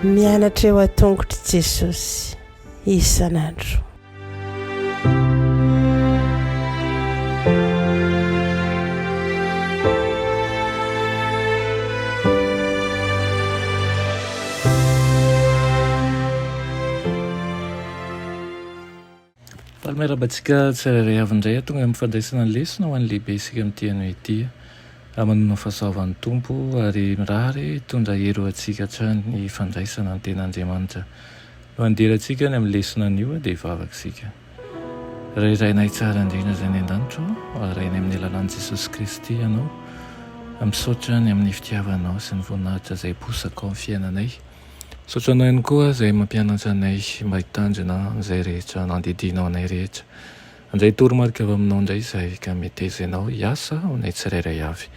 Mianatra eo an-tongotr'i Jesosy isan'andro. Faly miarahaba antsika tsirairay avy indray tonga amin'ny fandraisana ny lesona ho an'ny lehibe isika amin'ity anio ity. Manonona fahasoavan'ny Tompo ary mirary hitondra hery ho antsika hatrany ny fandraisana ny tenin'Andriamanitra. No handeha antsika any amin'ny lesona anio dia hivavaka isika. Ray Rainay tsara indrindra izay any an-danitra ô, Rainay amin'ny alalan'i Jesosy Kristy Ianao. Misaotra ny amin'ny fitiavanao sy ny voninahitra izay posakao amin'ny fiainanay. Misaotra anao ihany koa izay mampianatra anay mba hitandrina izay rehetra nandidianao anay rehetra. Handray toromarika avy aminao indray izahay ka meteza ianao hiasa ho anay tsirairay avy.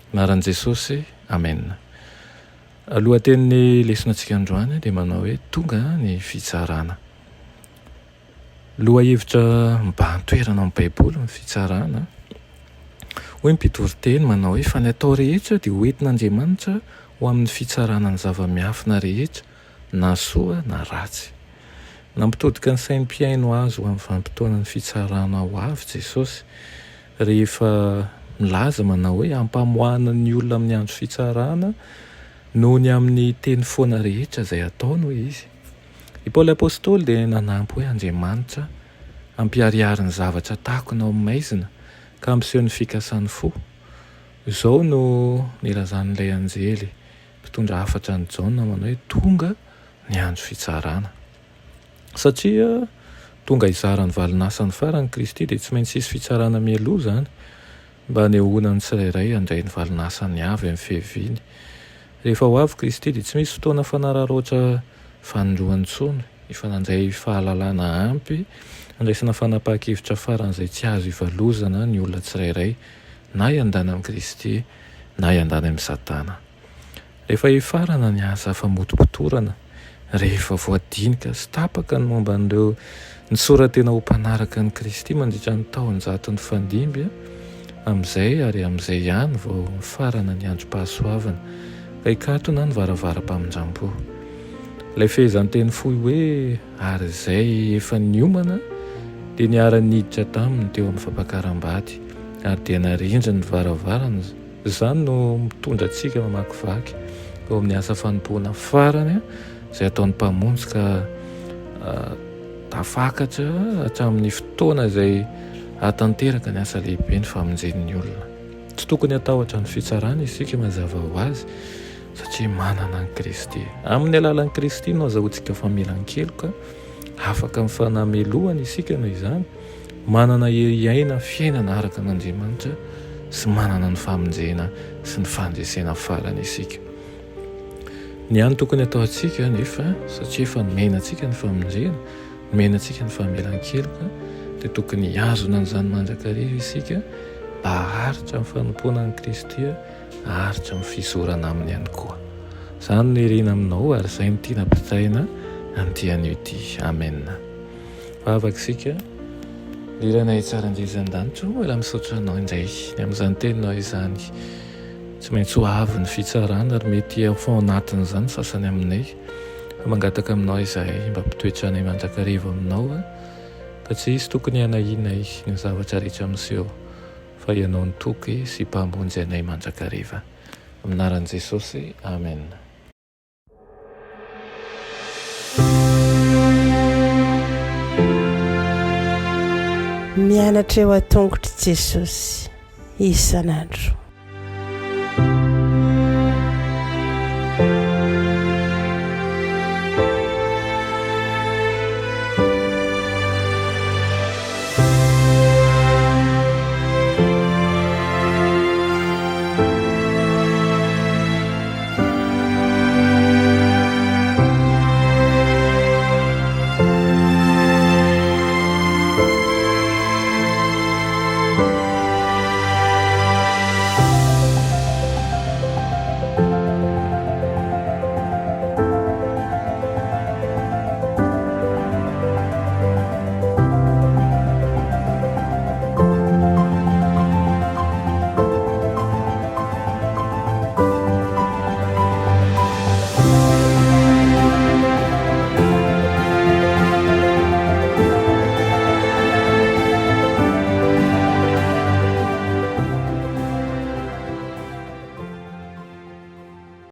Anaran'i Jesosy, Amena. Lohatenin'ny lesonantsika androany dia manao hoe Tonga ny fitsarana. Lohahevitra mibahan-toerana ao amin'ny Baiboly ny fitsarana. Hoy ny mpitoriteny manao hoe, Fa ny atao rehetra dia ho entin'Andriamanitra ho amin'ny fitsarana ny zava-miafina rehetra, na soa na ratsy. Nampitodika ny sain'ny mpihaino azy ho amin'ny vanim-potoanan'ny fitsarana ho avy Jesosy, rehefa milaza manao hoe, Hampamoahana ny olona amin'ny andro fitsarana noho ny amin'ny teny foana rehetra izay ataony, hoy izy. I Paoly Apostoly dia nanampy hoe Andriamanitra hampiharihary ny zavatra takona ao amin'ny maizina ka hampiseho ny fikasan'ny fo. Izao no nilazan'ilay anjely mpitondra hafatra an'i Jaona manao hoe tonga ny andro fitsarana. Satria tonga hizara ny valin'asany farany Kristy dia tsy maintsy hisy fitsarana mialoha izany. Mba hanehoana ny tsirairay handray ny valin'asany avy amin'ny fiaviany. Rehefa ho avy Kristy dia tsy misy fotoana fanararaotra fanindroany intsony, efa nandray fahalalana ampy handraisana fanapahan-kevitra faran'izay tsy azo ivalozana ny olona tsirairay, na hiandany amin'i Kristy na hiandany amin'i Satana. Rehefa hifarana ny asa famotopotorana, rehefa voadinika sy tapaka ny momba an'ireo nisora-tena ho mpanaraka an'i Kristy mandritra ny taonjato nifandimby, amin'izay ary amin'izay ihany vao mifarana ny androm-pahasoavana, ka hikatona ny varavaram-pamindram-po. Ilay fehezanteny fohy hoe ary izay efa niomana dia niara-niditra taminy teo amin'ny fampakaram-bady, ary dia narindriny ny varavarana, Izany no mitondra antsika mamakivaky eo amin'ny asa fanompoana farany izay ataon'ny Mpamonjy ka tafakatra hatramin'ny fotoana izay hahatanteraka ny asa lehibe ny famonjen'ny olona. Tsy tokony hatahotra ny fitsarana isika mazava ho azy satria manana an'i Kristy. Amin'ny alalan'i Kristy no azahoantsika famelan-keloka, afaka amin'ny fanamelohana isika noho izany. Manana hery hiaina fiainana araka an'Andriamanitra sy manana ny famonjena sy ny fandresena farany isika. Ny hany tokony hataontsika anefa, satria efa nomena antsika ny famonjena, nomena antsika ny famelan-keloka, dia tokony hihazona an'izany mandrakariva isika mba haharitra amin'ny fanompoana an'i Kristy, haharitra amin'ny fizorana aminy ihany koa. Izany no irina aminao ary izay no tiana ampitaina amin'ity anio ity. Amena. Vavaka isika. Ry Rainay tsara indrindra an-danitra ô, mbola misaotra Anao indray ny amin'izany teninao izany. Tsy maintsy ho avy ny fitsarana ary mety ho ao anatin'izany ny sasany aminay. Fa mangataka aminao izahay mba hampitoetra anay mandrakariva aminao ka tsy hisy tokony hanahianay ny zavatra rehetra miseho fa Ianao no Toky sy Mpamonjy anay mandrakariva. Amin'ny anaran'i Jesosy, Amen. Mianatra eo an-tongotr'i Jesosy isan'andro.